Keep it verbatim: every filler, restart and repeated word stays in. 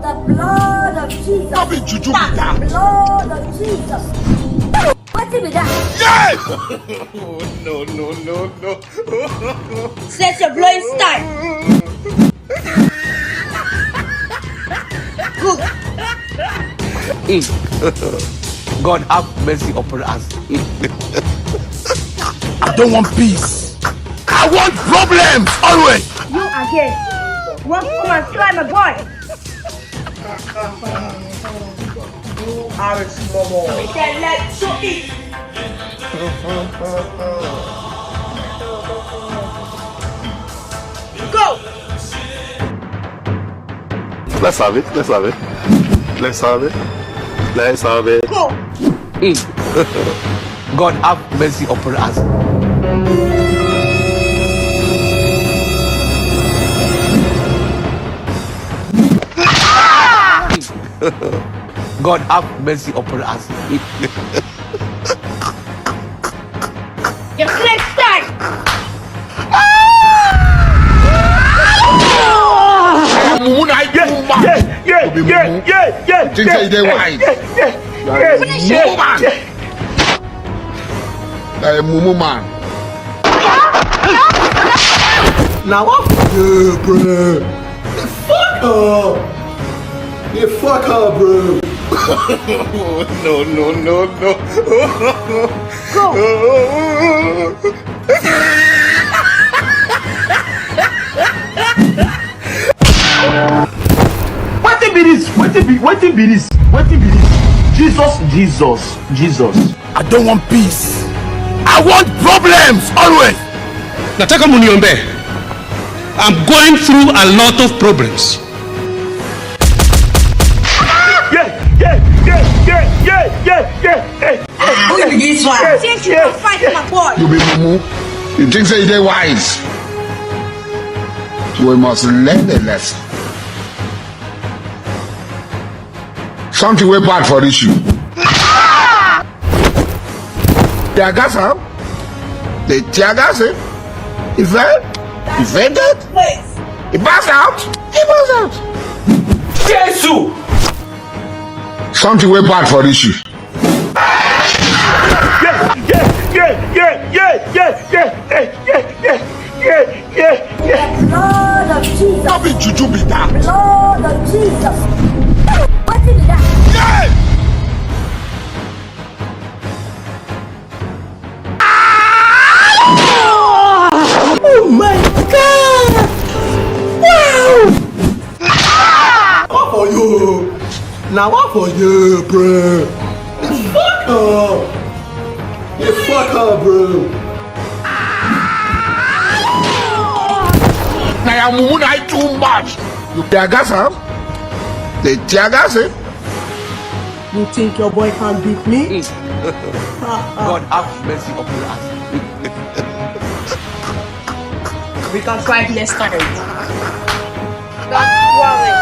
The blood of Jesus. No be juju be that. Blood of Jesus. Wetin be that? Yes! No, no, no, no. Set your blowing style. Good. God have mercy upon us. I don't want peace. I want problems always. You again. Want to come and try my boy? You are a small boy. Then let's do it. Go. Let's have it. Let's have it. Let's have it. Let's have it. Go. God have mercy upon us. God have mercy upon us. Your next time. Mumu na you man. Yeah, yeah, yeah, yeah, yeah. You think say you dey wise? Yeah, yeah, yeah. You are a mumu man. You are a mumu man. Now what? Yeah, bro. The fuck up. The fuck up, bro. No, no, no, no. Go. Wetin be this? Wetin be wetin be this? Wetin be this? Jesus, Jesus, Jesus. I don't want peace. I want problems always. Nataka Muniombe, I'm going through a lot of problems. Yeah, yeah, yeah, yeah, yeah, yeah, yeah, yeah, yeah. Who be this one? Think you can fight my boy? You be mumu. You think say you dey wise? We must learn a lesson. Something wey bad for reach you. Tear gas am. They tear gas him. He fell. He fainted. He passed out. He passed out. Jesus! Something wey bad for reach you. Yeah, yeah, yeah, yeah, yeah, yeah, yeah, yeah, yeah, yeah, yeah, yeah, yeah, yeah. The blood of Jesus. No be juju be that. Blood of Jesus. Wetin be that? Yeah! Oh my God! Wow! What for you? Now what for you, bro? The fuck up! The fuck up, bro! Now your mumu na too much. You tear gas am? They tear gas him. You think your boy can beat me? God have mercy upon us. We can fight next time. Don't worry.